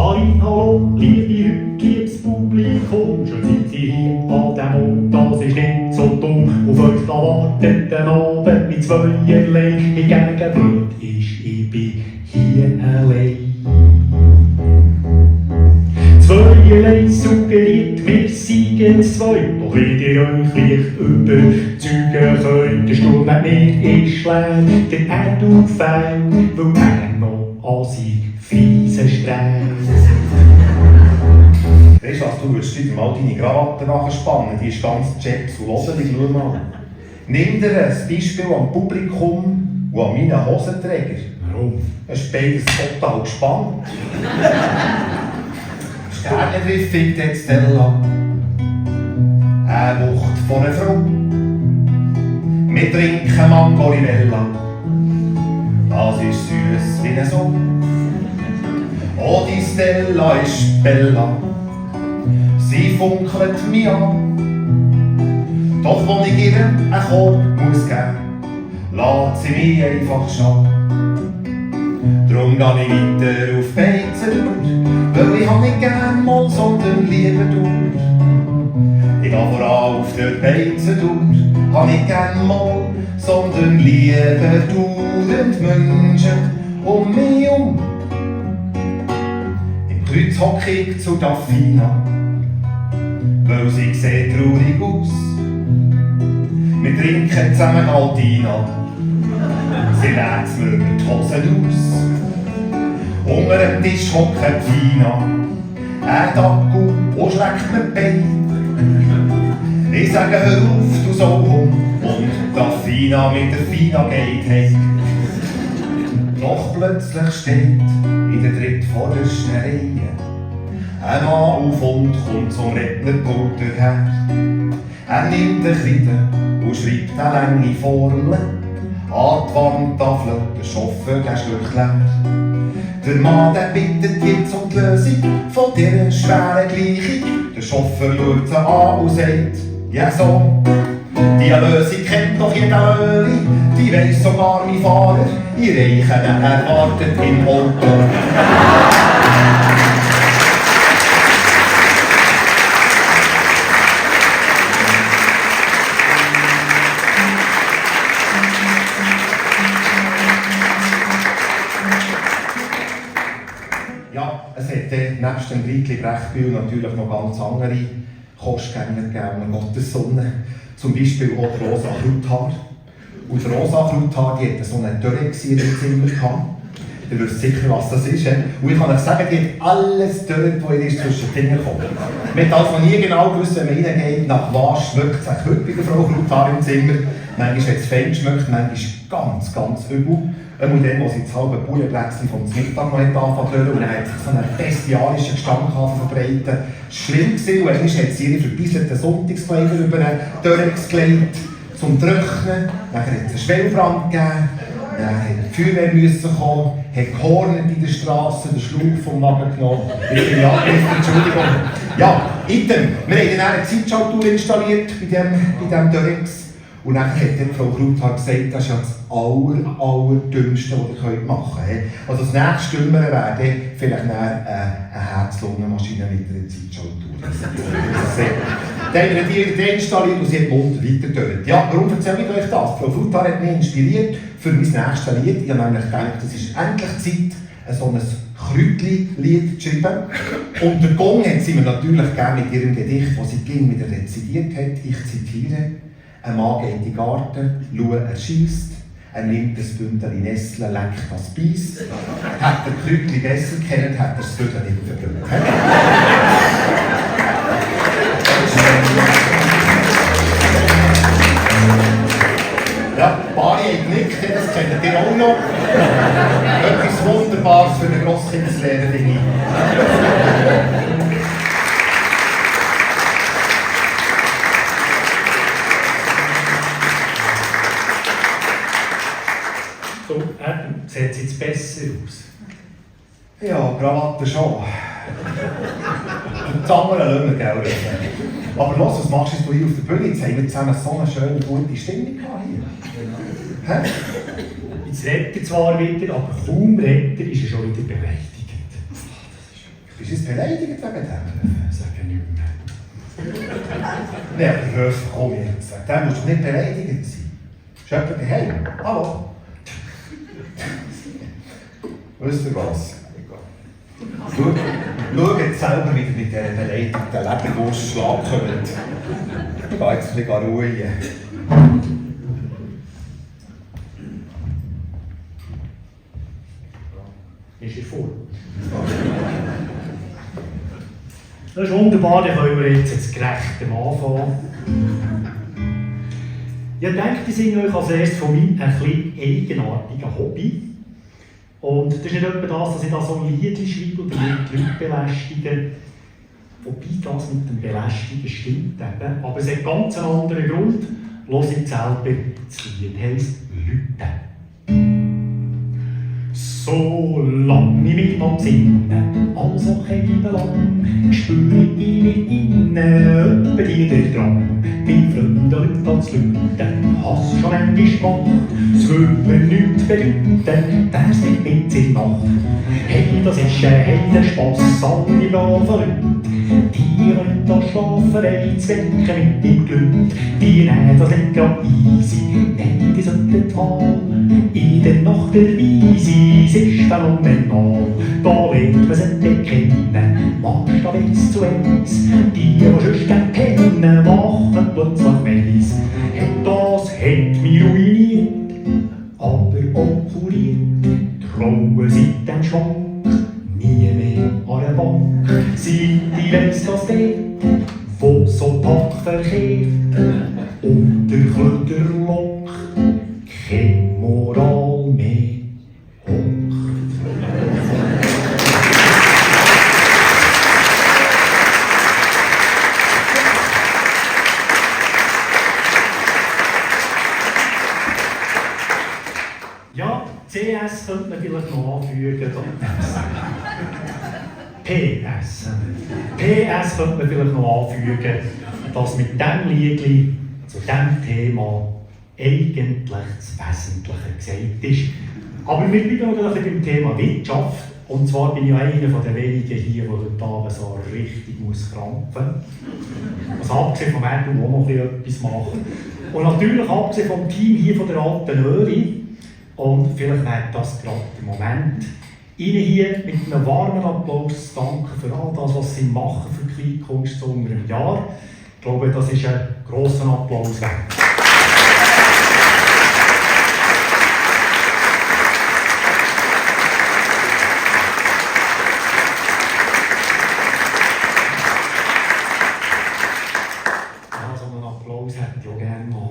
Hallo, liebe Leute, liebes Publikum, schön sind Sie hier an diesem Ort, das ist nicht so dumm. Auf euch da wartet ein Abend mit zweierlei. Hingegen wird ich bin hier allein. Zweierlei suggeriert, wir seien zwei, doch wenn ihr euch leicht überzeugen könnt, der Sturm hat nicht einschlägt, denn er tut fehl, weil er noch an sich fiesen Strähn. Weisst du was, du würdest dir mal deine Krawatte nachspannen, die ist ganz Chaps und lodelig, schau mal. Nimm dir ein Beispiel am Publikum und an meinen Hosenträger. Warum? Es ist beides total gespannt. Sternenriff fickt jetzt Stella. Eine Wucht von einer Frau. Wir trinken Mango Rivella. Das ist süß wie ein Sohn. Oh, die Stella ist Bella. Sie funkelt mich an. Doch wo ich ihr einen Chor muss geben, lässt sie mich einfach schauen. Drum gehe ich weiter auf Beizendur, weil ich nicht gern Moll, sondern lieber Dur. Ich gehe voran auf der Beizendur, habe nicht gern Moll, sondern lieber Dur und Menschen um mich um. Im Kreuz hocke ich zu Daffina, weil sie sieht traurig aus. Wir trinken zusammen Altina, sie lässt mir die Hosen aus. Unter dem Tisch hockt Fina, ein Dackel und schlägt mir Bein. Ich sage, hör auf, du Sauhund, und Daffina mit der Fina geht heim. Doch plötzlich steht in der drittvordersten Reihe ein Mann auf und kommt zum Rednerpult her. Er nimmt den Kreide und schreibt eine lange Formel an die Wandtafel, der Chauffeur der schluckt leer. Der Mann der bittet jetzt um die Lösung von dieser schweren Gleichung. Der Chauffeur schaut sie an und sagt, ja so, die Lösung kennt doch jeder Öli, die weiss sogar mein Fahrer, ich reiche, er wartet im Auto. Ja, es hat nebst dem Riedli Brechbühl natürlich noch ganz andere Kostgänger gegeben, Gottes Sonne. Zum Beispiel auch die Rosa Kruthaar. Und die Rosa Kruthaar, die hatte so einen Dörrex in ihrem Zimmer gehabt. Ihr wisst sicher, was das ist. Und ich kann euch sagen, die hat alles dort, wo ihr zwischen die Finger kommt. Man hat also nie genau gewusst, wenn man reingeht, nach was schmeckt es eigentlich heute bei der Frau Kruthaar im Zimmer. Manchmal, wenn es fein schmeckt, manchmal ganz übel. Und dann, wo sie das halbe Bullenplätzchen vom Mittag noch angefangen zu hören, und dann hat sich so einen bestialischen Gestank verbreitet. Schlimm gewesen, und einmal hat sie ihre verbisselten Sonntagskleider über einen Dörrex gelegt, zum Trocknen. Dann hat es einen Schwellbrand gegeben. Dann musste die Feuerwehr kommen, hat gehornet in der Straße, den Schlauch vom Wagen genommen. Ich bin Entschuldigung. Ja, item. Wir haben dann eine Zeitschaltuhr installiert bei diesem Dörrex. Und dann hat Frau Kruthaar gesagt, das ist ja das Allerdümmste, was ihr machen könnt. Also das nächste Dümmere wäre vielleicht eine Herz-Lungen-Maschine mit einer Zeitschaltuhr. Dann haben wir die installiert und sie hat munter weitergedauert. Ja, warum erzähle ich euch das? Frau Kruthaar hat mich inspiriert für mein nächstes Lied. Ich habe nämlich gedacht, es ist endlich Zeit, so ein Kräutli-Lied zu schreiben. Und der Gong hat sie mir natürlich gegeben mit ihrem Gedicht, das sie wieder rezitiert hat. Ich zitiere: Ein Mann geht in den Garten, schaut, er schiesst, er nimmt ein Bündel Nestle, leckt das Beiss. Hat er Kräutli besser kennt, hat er das Bündel nicht verdrückt. Ja, Bari hat genickt, das kennt ihr auch noch. Etwas Wunderbares für eine Grosskindslehrerin. So, sieht es jetzt besser aus? Ja, Krawatte schon. Die Zangen lassen wir Geld reden. Aber los, was machst du hier auf der Bühne? Jetzt haben wir zusammen so eine schöne, gute Stimmung hier. Hä? Jetzt redet er zwar wieder, aber kaum redet er, ist er schon wieder beleidigt. Ich du uns beleidigt wegen dem? Sag nicht mehr. Nein, aber Höfer, komm jetzt. Der musst du nicht beleidigt sein. Ist jemand daheim? Hallo? Wisst ihr was? Schaut jetzt selber wieder mit dieser beleidigten Leberwurst schlagen könnt. Ich gehe jetzt ein bisschen ruhen. Ist er vor? Das ist wunderbar, dann können wir jetzt gerecht anfangen. Ich denke, ich singe euch als erstes von meinem ein bisschen eigenartigen Hobby. Und das ist nicht etwa das, dass ich da so ein Lied schreibe oder die Leute belästige. Wobei das mit dem Belästigen stimmt eben. Aber es hat ganz einen anderen Grund. Hört jetzt selber, das Lied heisst «Leute». So lang ich mich am Sinnen, also lang, spüre ich mir innen öppe dir der Drang. Die Freunde Leute als Leute, hast schon einmal gemacht, es würde mir nichts bedeuten, wär's nicht mit sich macht. Hey, das ist ein Spass, alle braven Leute, die können da schlafen, weil zu wecken mit dem Glück. Die nehmen das nicht grad easy, nein, die sollten mal in der Nacht dabei sein. Es ist phänomenal, da lernt man sie kennen. Maßstab 1 zu 1, die sonst gern kennen, machen plötzlich weiss. Das hat mich ruiniert, aber auch kuriert. Trauen seit dem Schwank, nie mehr an der Bank. Seit ich weiss, dass der, wo so Pack verkehrt, unter Klöderlock, keine Moral mehr hockt. Ja, CS könnte man vielleicht noch anfügen. PS. PS könnte man vielleicht noch anfügen, dass mit diesem Liedli zu diesem Thema eigentlich das Wesentliche gesagt ist. Aber wir bleiben noch beim Thema Wirtschaft. Und zwar bin ich einer der wenigen hier, der heute Abend so richtig krampfen muss. Also abgesehen vom Erdl, der auch noch etwas macht. Und natürlich abgesehen vom Team hier von der Alten Öri. Und vielleicht wäre das gerade der Moment, Ihnen hier mit einem warmen Applaus zu danken für all das, was Sie machen für Kleinkunst so unter einem Jahr. Ich glaube, das ist ein grosser Applaus wert. Ja, so einen Applaus hätte ich auch gerne mal.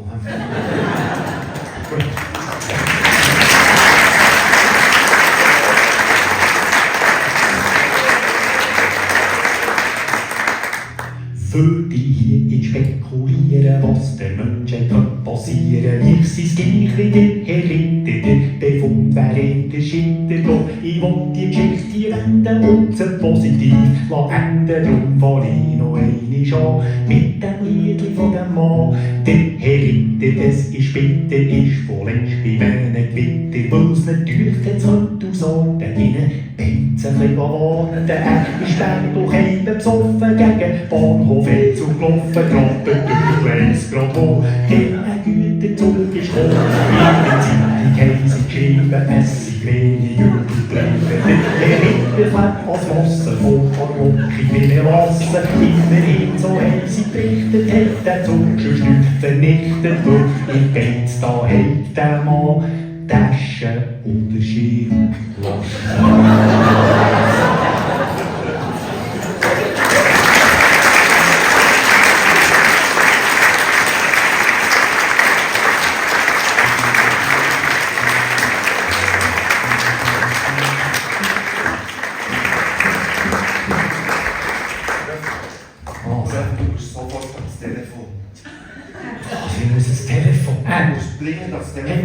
Würde ich hier spekulieren, was der Menschheit passieren kann. Ich sei's gleich wie der Herr Ritter, der Befund wäre in der Schitter. Doch ich will die Geschichte wenden und sie positiv ändern. Darum fahre ich noch einmal an mit dem Liedli von dem Mann. Der Herr Ritter, es ist bitter, ist wohl längst bei einem Gewitter. Weil's natürlich jetzt heute ausarten, ihnen Benz ein bisschen warnen. Der echte Stern durch einen besoffen gegen Bahnhof zu gelaufen, trappet durch Gleis grad hoch. Ein Güterzug ist gekommen, in der Zeitung haben sie geschrieben, es sei wenig übertrieben. Der Ritter fährt als Wasser voll von Lockig wie mehr Wasser. Immerhin, so haben sie berichtet, hat der Zug schon nichts vernichtet. Weil in Benz da hat der Mann Taschen oder Schirm gelassen.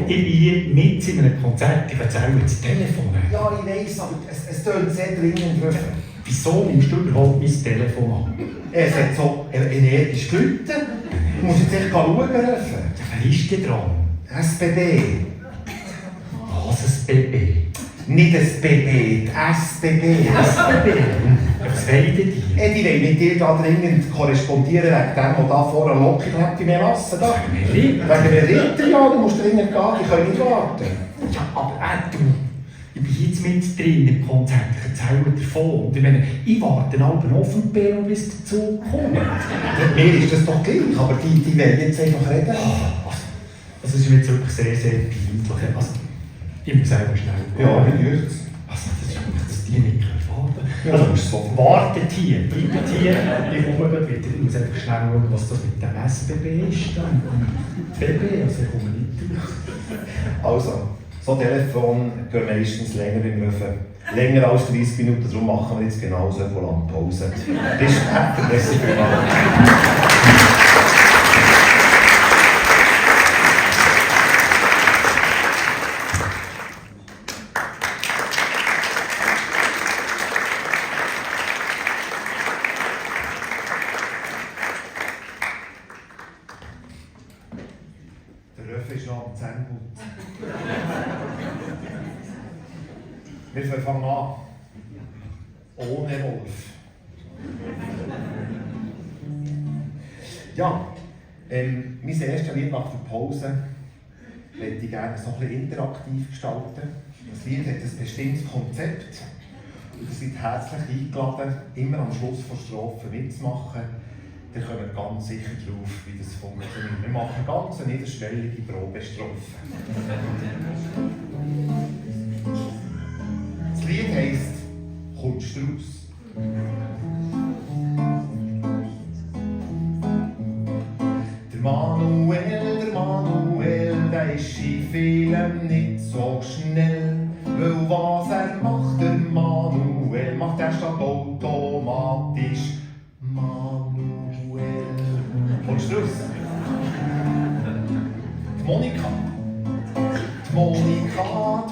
Ich bin hier mit in einem Konzert, ich erzähle mir das Telefon. Ja, ich weiss, aber es tönt sehr dringend. Wieso nimmst du überhaupt mein Telefon an? Es hat so energisch geläutet. Du musst jetzt echt schauen, Röfe. Wer ist denn dran? SPD. Was, ein BB? Nicht das BB, das SBB. SBB? Was wollen die? Die wollen mit dir da dringend korrespondieren wegen dem, der da vorne lockig hat, die Melasse da. Wegen der Ritter, ja, du musst dringend gehen, die können nicht warten. Ja, aber du, ich bin jetzt mit drin im Konzert, ich erzähle davon. Und ich meine, ich warte auch auf den Bär, bis der Zug kommt. Mir ist das doch gleich, aber die wollen jetzt einfach reden. Das ist mir jetzt wirklich sehr, sehr peinlich. Also, ich muss selber schnell. Ja, wie würd's? Also, das ist wirklich, dass die nicht warten. Ja, Also, das ist so. wartet hier, bleibt hier. Ich komme gleich wieder. Ich muss einfach schnell schauen, was das mit dem SBB ist. Dann. BB, also ich komme nicht durch. Also, so ein Telefon gehen meistens länger im Löwen. Länger als 30 Minuten, darum machen wir jetzt genauso lange Pause. Bis später, merci vielmals. Der Röff ist noch am Zähneputzen. Wir fangen an. Ohne Wolf. Ja, mein erstes Lied nach der Pause möchte ich gerne so ein bisschen interaktiv gestalten. Das Lied hat ein bestimmtes Konzept. Und ihr seid herzlich eingeladen, immer am Schluss der Strophe mitzumachen. Ihr kommt ganz sicher drauf, wie das funktioniert. Wir machen ganz eine niederschwellige Probestrophe. Das Lied heisst «Kommst du raus?» Der Manuel, der ist in vielem nicht so schnell. Weil was macht, der Manuel, macht er statt automatisch Manuel. Kommst du raus? Die Monika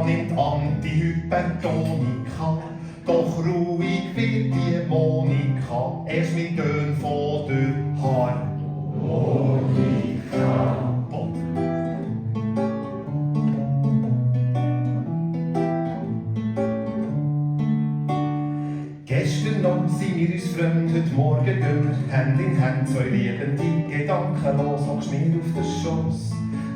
nimmt Antihypertonika. Doch ruhig wird die Monika erst mit Tönen von der Harmonika. Gestern noch sind wir uns fremd, heute Morgen gehen wir Hand in Hand, zwei liebende, gedankenlos hockst mir auf den Schoss.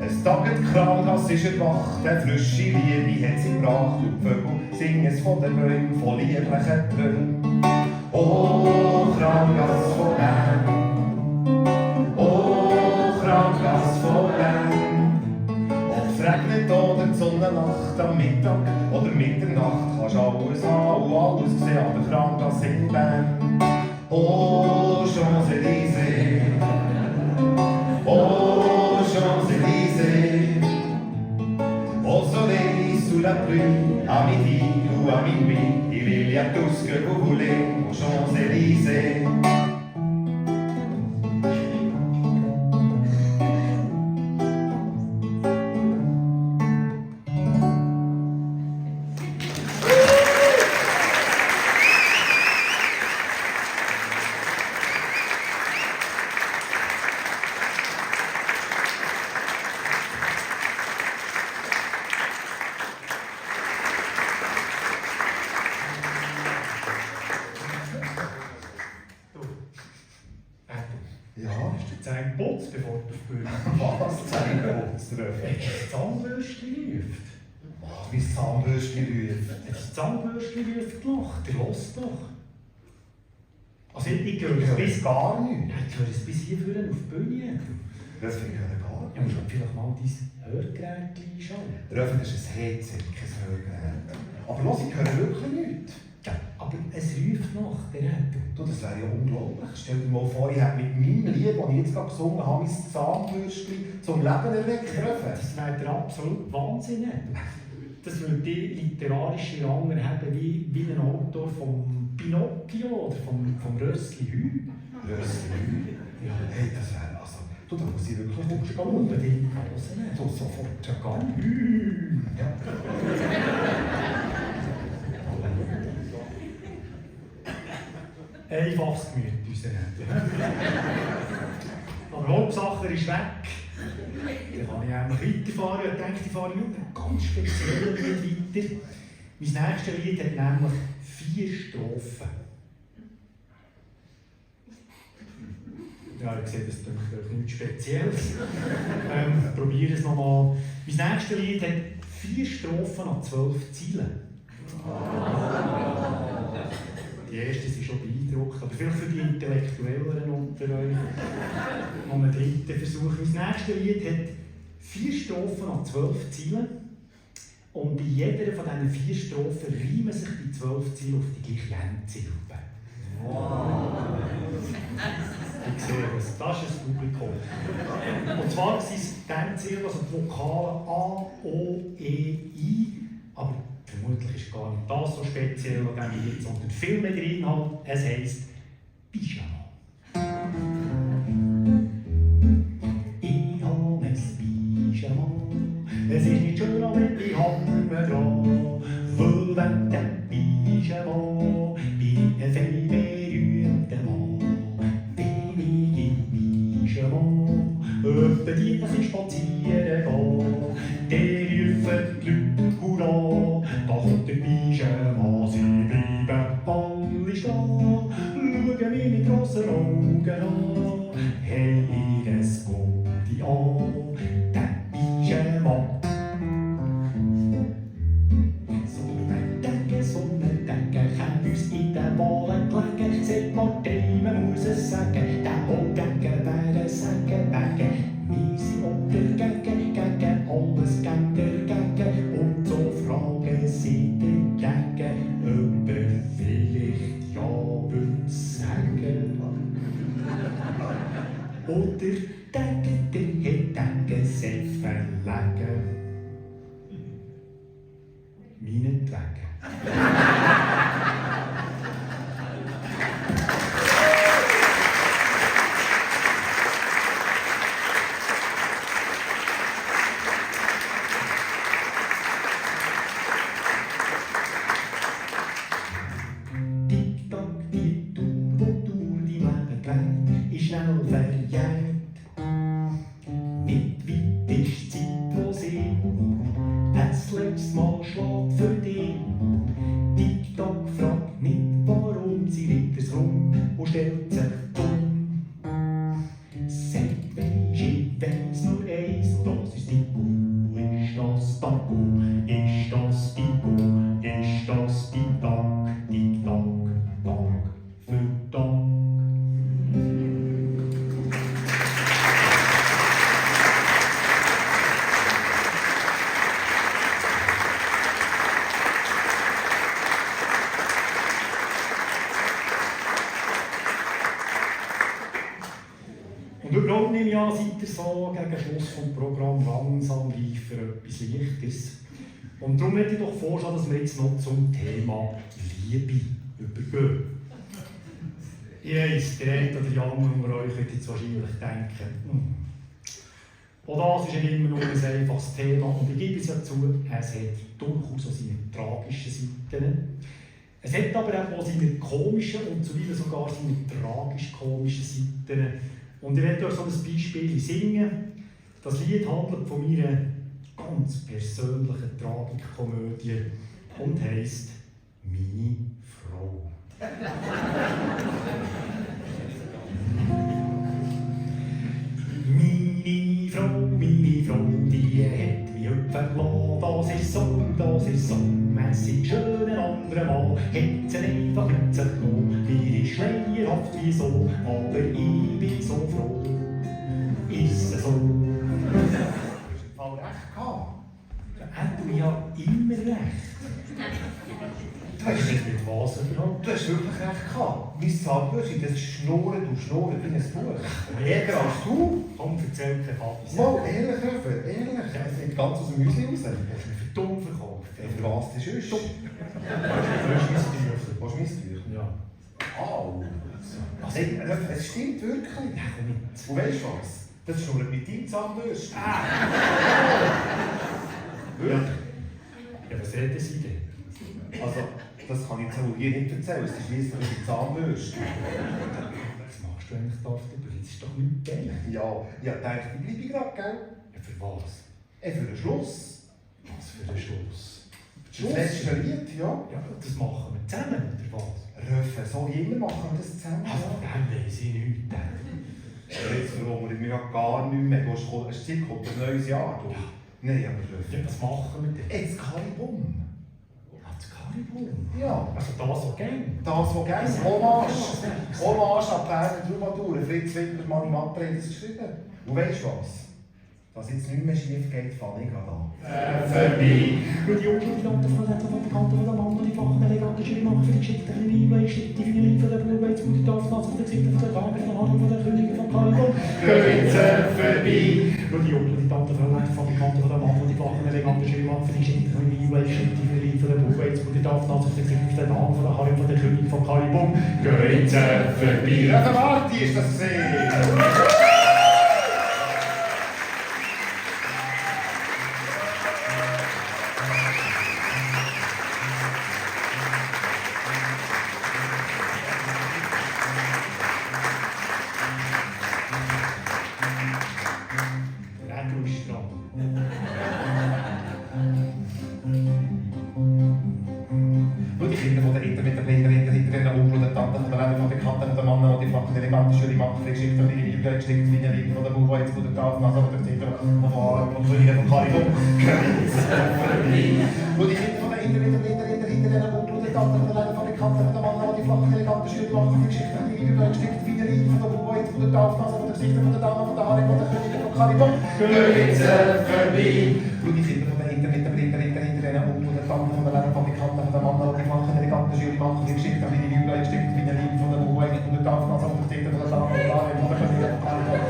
Es taget Krangas ist erwacht, eine frische Liebe hat sie gebracht und die Vögel singen es von den Bäumen, von lieblichen Träumen. Oh, Krangas von Bern, oh, Krangas von Bern. Ob es regnet oder die Sonne lacht, am Mittag oder Mitternacht kannst alles haben und alles sehen an der Krangas in Bern. Oh, Champs-Élysées, oh, Champs-Élysées, au soleil, sous la pluie, à midi ou à minuit, il y a tout ce que vous voulez aux Champs-Élysées. Ja? Hast du Zähneputz, bevor du auf die Bühne Was? Zähneputz, Röff? hast? Das Zahnbürstchen ruft. Wie das Zahnbürstchen ruft. Das Zahnbürstchen ruft gelacht, der hört doch. Also ich höre Ich es höre bis gar nicht. Ja, ich höre es bis hier vorne auf die Bühne. Das finde ich ja gar Ja, musst du vielleicht mal dein Hörgerät einschauen. Röff, das ist ein Headset, kein Hörgerät. Aber los, ich höre wirklich nichts. Ja, aber es ruft nach, der Räte. Du, das wäre ja unglaublich. Stell dir mal vor, ich habe mit meinem Lied, das ich jetzt gerade gesungen habe, mein Zahnbürstchen zum Leben erweckt. Das wäre der absolute Wahnsinn. Das würde die literarische Rang haben wie ein Autor vom Pinocchio oder vom Rössli Hü. Rössli? Ja. Hey, das wäre also... Du, da muss ich wirklich Du musst unbedingt hören. Du, sofort. Ja, gar nicht. Ja. Einfaches Gemüt, unser Räte. Aber Hauptsache er ist weg. Dann kann ich eigentlich weiterfahren. Ich denke, ich fahre mit einem ganz speziellen Lied weiter. Mein nächstes Lied hat nämlich 4 Strophen. Ja, ich sehe, das ist nichts Spezielles. Probiere es nochmal. Mein nächstes Lied hat 4 Strophen an 12 Zeilen. Die erste sind schon beeindruckt, aber vielleicht für die Intellektuelleren unter euch noch einen dritten Versuch. Mein nächstes Lied hat 4 Strophen an 12 Zeilen. Und bei jeder von diesen 4 Strophen reimen sich die 12 Zeilen auf die gleiche Endsilbe. Wow. Ich sehe das, das ist das Publikum. Und zwar sind es die Endzeilen, also die Vokale A, O, E, I, aber vermutlich ist gar nicht das so speziell an diesem Lied, sondern viel mehr der Inhalt. Es heisst Pyjama. Ich habe ein Pyjama. Es ist nicht schön, aber ich habe mir dran. Weil wegen dem Pyjama bin ich ein fein berühmter Mann. Wenn ich im Pyjama öfter die spazieren gehe, der rufen die Leute Hurra. Da kommt der Pyjama, sie bleiben alle stehen, schauen mich mit grossen Augen an. Hey, es kommt die an, der Pyjama. Sonnendecke, kann uns in den Wahlen gelegen. Seit Partei, man muss es sagen, der Hauptdenker wäre Sägeberge. Wir sind untergegen, gegen alles, gegen dagegen. Und so fragen sie dagegen, ob vielleicht ja will sagen. Oder denken, denken, sie verlegen. Meinetwegen. Tick-Tock, die Tour, wo du die Leben gleich, ist schnell verjährt. Nicht weit ist die Zeit, wo sie das letzte Mal schlägt für dich. Tick-Tock fragt nicht, warum sie liegt es rum und stellt sich dumm. Sagt, weisst, ich weiss nur eins, das ist die Kuh, ist das Taco, ist das die Kuh, ist das die Tag, Tick-Tock, Tag für Tag. Und überhaupt nehme ich an, seid ihr so gegen Schluss des Programms langsam reif für etwas Leichteres. Und darum möchte ich doch vorschlagen, dass wir jetzt noch zum Thema Liebe übergehen. Ich weiss, der eine oder die andere unter euch wird jetzt wahrscheinlich denken, auch das ist ja immer nur ein einfaches Thema. Und ich gebe es ja zu, es hat durchaus auch seine tragischen Seiten. Es hat aber auch seine komischen und zuweilen sogar seine tragisch-komischen Seiten. Und ich werde euch so ein Beispiel singen. Das Lied handelt von meiner ganz persönlichen Tragikkomödie und heisst «Meine Frau». Meine Frau, die hat mich heute verlassen. Das ist so mässig schön ein anderer Mann. Hat sie einfach mit sich genommen. Mir ist schleierhaft wieso, aber ich bin so froh. Ist es so? Du hast im Fall recht gehabt. Ja, hat du ja immer recht. Du hast Mit was überhaupt? Du hast wirklich recht gehabt. Mein Zahnbürste, das schnurrt und schnurrt wie ein Buch. Ärger als du. Komm, erzähl kein Papi. Mal, ehrlich, Röfer, ehrlich. Es geht ganz aus dem Müsli raus. Du hast mich für dumm verkauft. Für was denn sonst? Du hast mein Tüchel. Was ist mein Tüchel? Ja. Au. Hey, Röfer, es stimmt wirklich. Ja, komm mit. Und weißt du was? Das schnurrt mit deinem Zahnbürste. Wirklich? Ja, was reden Sie denn? Also, das kann ich jetzt auch hier nicht erzählen. Es ist schliesslich die Zahnbürste. Was machst du du eigentlich da? Das ist doch nicht geil. Ja, ich dachte, ich bleibe gerade, gell? Ja, für was? Für den Schluss. Was für ein Schluss? Das letzte Lied, ja. Ja, das machen wir zusammen, oder was? Röffen, so wie immer machen wir das zusammen. Also, dann weiss ich nichts. Jetzt verwundere ich mich gar nicht mehr. Es kommt ein neues Jahr. Du. Nein, aber Ja, Röffen. was machen wir denn? Jetzt Karibum. Ja, das Karibum. Ja. Also das, was geht. Das, was geil ist. Hommage an die Berner Troubadour. Fritz Wintermann im Après hat das geschrieben. Und weißt du was? Dass jetzt nicht mehr schief geht, fange ich an. Vorbei. Nur die Unschuldigen von der Fabrikanten von der Mann, die Wachen elegantische Macht für die Geschichte, die Liebe, steht die Finale für den Blue, jetzt gute Dorfplatz von der Gesichter von der Dame, von der Hand von der Königin von Kalibon. Grüße vorbei. Nur die Unschuldigen von der Fabrikanten von der Mann, die Wachen elegantische Macht für die Geschichte, die Liebe, steht die Finale für den Blue, jetzt gute Dorfplatz von der Gesichter von der Dame, von der Hand von der Königin von Kalibon. Grüße vorbei. Der Marti ist das gesehen. Geschichte von ihrer Liebe, Geschichte von ihrer Liebe, von der Buch, jetzt von der Tafelnase, von der Zither, von Königin von Kalibum. Wo die Kinder von der hinter Buch, der Tante, von der Leiter, von der Kante, von der Mann, die flachen, elegante Schüler machen, die Geschichte von ihrer Liebe, Geschichte von ihrer Liebe, von der Buch, jetzt von der Tafelnase, von der Zither, von der Dame, von der Haare, von der Königin von Kalibum. Wo die Kinder von der hinter Buch, der Tante, von der Leiter, von der Kante, von der Mann, die flachen, elegante Schüler machen, die Geschichte von ihrer Liebe, Geschichte von ihrer Liebe, von der Buch, jetzt von der Tafelnase, von der Zither, von der Dame, von der Haare, von der Königin von Kalibum.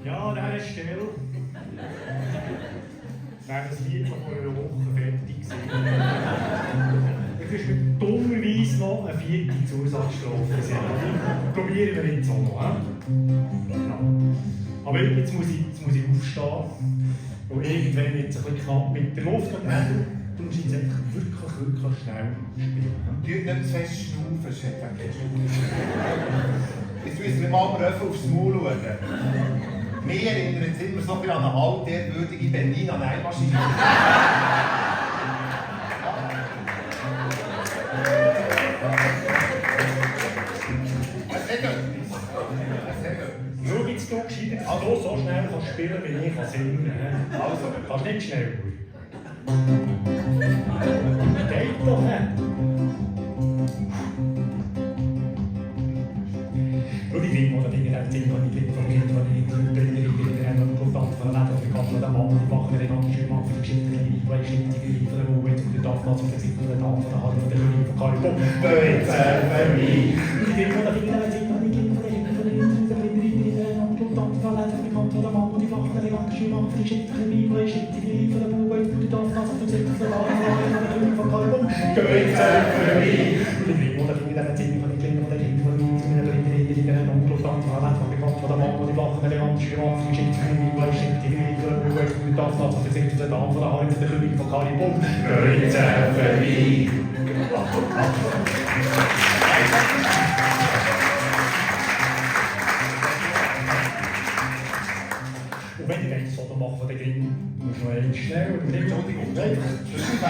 Ja, an dieser Stelle wäre das Lied schon vor einer Woche fertig gewesen. Es ist mir dummerweise noch eine 4. Zusatzstrafe. Probieren wir jetzt auch noch. Ja. Aber jetzt muss ich aufstehen. Und irgendwann wird es ein bisschen knapp mit der Luft. Und dann muss ich jetzt einfach wirklich schnell spielen. Du nicht zu fest schnaufen, Chef. Jetzt müssen wir mal aufs Maul schauen. Wir erinnern uns immer so viel an eine alte, ehrwürdige Bernina Nähmaschine. Schau jetzt, du gescheiter, dass du so schnell kannst spielen wie ich singen kann. Also, kannst nicht schneller. Geht doch nicht. Schau, ich finde, oder Dinge, die Dinge, die Kinder von Kindern, die Kontant von der Leben, die Kaffee, der Mann, die machen eine romantische Mann für die Geschichte, die Liebe, die Geschichte, die Liebe, der Ruhe, jetzt der Dachplatz, der Gesicht, der Dame, der Hand, der Königin von Kalibum. Grüße vorbei. Die Dinge, die Dinge, die Kinder, die Kinder, die Kinder, die Kontant von der Leben, die Kante, der Mann, die machen eine romantische Mann für die Geschichte, die Liebe, die Geschichte, die Liebe, der Ruhe, jetzt der Dachplatz, der Gesicht, der Dame, der Königin von Kalibum. Grüße vorbei. Die Dinge, die Dinge, die Kinder, die Kinder, die Kinder, von der Mann, die Wachen, elegantische Mann, die Geschichte von der Liebe, Geschichte, die Liebe, der Ruhe, die Tanzplatz, der Gesicht, der Dame, von der Haare, der Königin von Kalibum. Grüße vorbei. Und wenn ich eins Foto mache von den Gringen, muss ich noch eins schnell oder nicht? Entschuldigung, das ist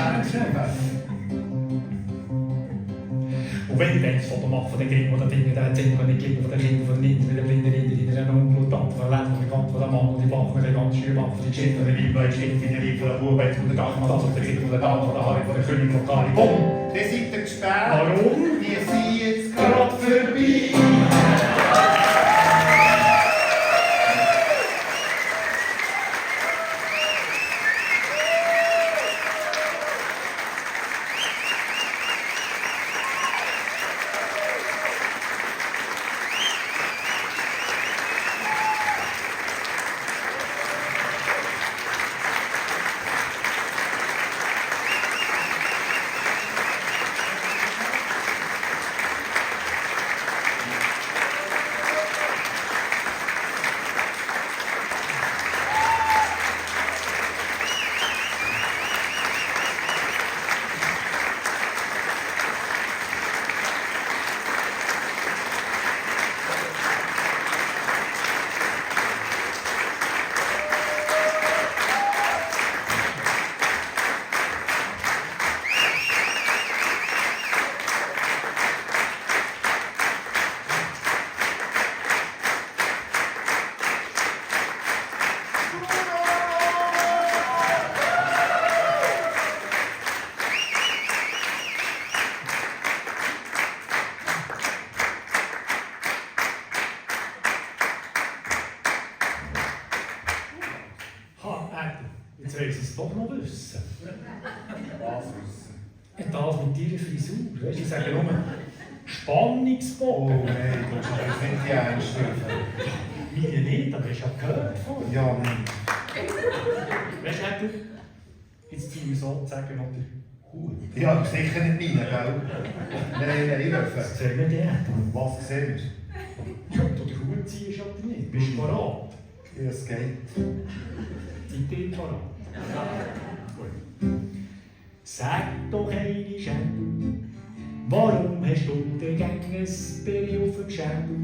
Und wenn ich ein Foto mache von den Gringen, oder Dinge, dann sind wir nicht von den Kindern, von den Ninden, von den Blinden, in der Onkel und Tante, von der Länder, von der Kante, von der Mann, und die Wachen, die ganz schön machen, von der Geschichte, von der Liebe, die Geschichte, von der Liebe, von der Ruhe, von der Dachmann, von der Gesicht, von der Dame, von der Haare, von der Königin von Kalibum. Der seid ihr gesperrt. Warum? Wir sind jetzt gerade vorbei. Das mit deiner Frisur, weißt du, ich sage nur Spannungsbogen. Oh nein, du musst das nicht ernst nehmen. Meine nicht, aber hast du ja gehört von. Ja, nein. Weißt du, jetzt ziehen wir sozusagen noch den Hut. Ja, sicher nicht meine, gell? Nein, ich hoffe. Was sehen wir denn? Was sehen wir? Ja, du den Hut ziehst oder nicht? Bist du parat? Ja, es geht. Seid ihr parat? Gut. Sag doch eine Schädel, warum hast du den Gängesberry auf dem Schädel?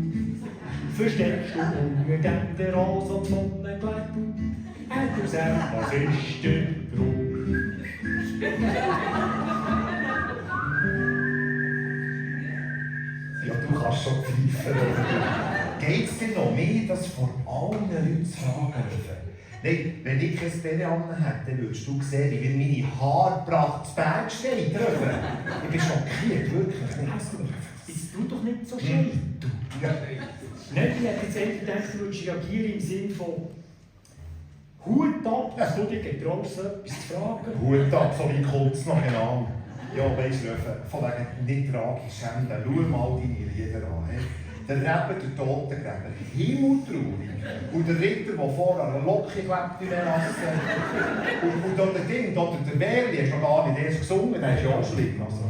Versteckst du unter dem der rosa Sonnenglättel? Du sagst, was ist der Grund? Ja, du kannst schon pfeifen. Geht es dir noch mehr, das vor allen Leuten zu fragen dürfen? Nein, wenn ich kein Bären hätte, würdest du sehen, wie meine Haarpracht zu Berg steht. Ich bin schockiert, wirklich. Jetzt tu doch nicht so schön, du. Ja. Nicht, ich hätte jetzt eher gedacht, du würdest reagieren im Sinne von Hut ab, dass du dich getraust, so etwas zu fragen. Hut ab, so wie kommt es noch genau. Ja, weisst du, von wegen nicht tragisch Ende, schau mal deine Lieder an. Der Rapper, der Totengräber, himmeltraurig. Und der Ritter, der vorher eine Locke gelebt in der Rasse. Und der Ding, der Werli, hast du noch gar nicht erst gesungen, der ist ja auch schlimm. Also,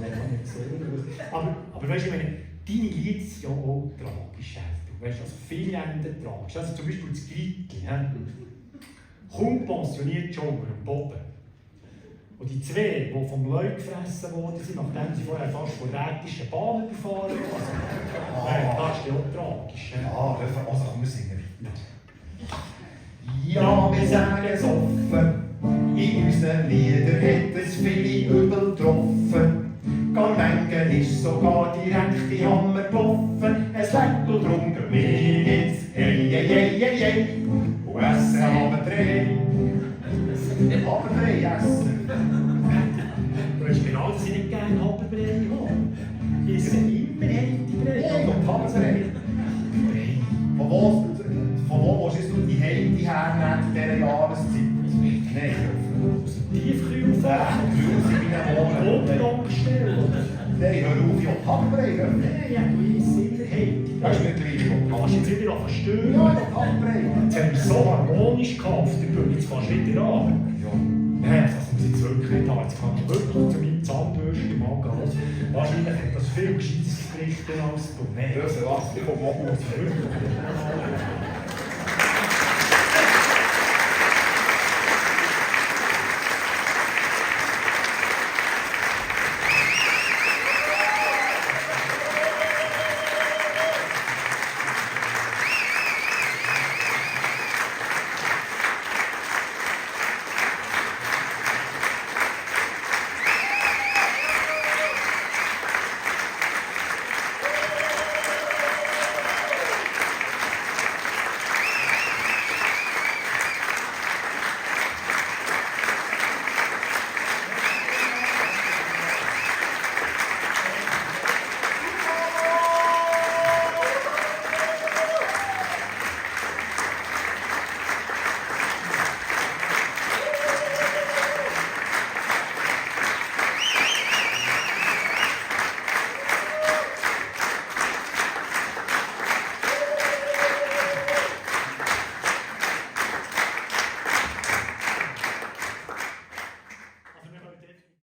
Aber weißt du, deine Lieder sind ja auch tragisch. Weißt du, also viele Enden tragisch. Also zum Beispiel das Grittli. Kaum pensioniert schon über den Boden. Und die zwei, die vom Leuten gefressen worden sind, nachdem sie vorher fast von rätischen Bahnen gefahren wurden. Das ist ja auch tragisch. Ja, also komm, wir singen weiter. Ja, wir sagen es offen, in unseren Liedern hat es viele Übel getroffen. Gar manchmal ist sogar direkt die Hammer getroffen. Es leckt und drum gehen wir jetzt, hey, hey, hey, hey, hey, und essen aber drei. Aber drei essen. Du weißt genau, dass ich nicht gerne Haberbrei habe. Ich esse immer Heidi-Brei. Und Haberbrei. Von wo willst du die Heidi hernehmen in dieser Jahreszeit? Nein. Aus dem Tiefkühl fahren. Grüße in meinen Wohnung. Untergangsstelle. Nein, hör auf, ich will Haberbrei. Nein, du isst immer Heidi. Das ist nicht gleich. Kannst du jetzt wieder verstören? Ja, ich will Haberbrei. Jetzt haben wir so harmonisch gehabt, der Bühne, jetzt fährst du wieder an. Nein, das muss ich jetzt wirklich nicht haben. Jetzt kann ich wirklich zu meinem Zahnbürsten mal gehen. Wahrscheinlich hat das viel gescheites Gericht als du. Nein. Das ist was, ich komme auch aus.